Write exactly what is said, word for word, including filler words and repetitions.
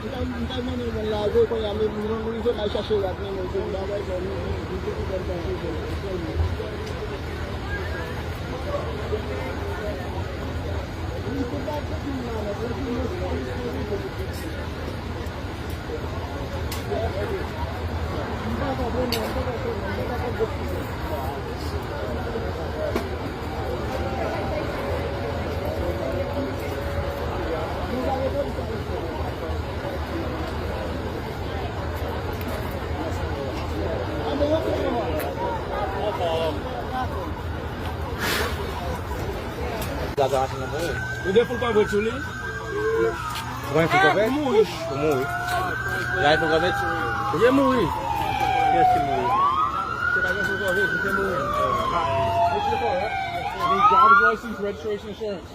M ta, m ta mennen moun lave, kounye a, men m rive, m al chache rad nan men l, se yon bagay, bon, m, m, m te kontan l pa sou jèn. M te pa konprann la, men, Ou gen full coverage sou li? Ou gen full coverage? Ou mouri. Ou mouri. Ou gen full coverage? Ou gen mouri. Kiyès ki mouri? Se pa gen full coverage, ou te mouri. Driver's license, registration, insurance.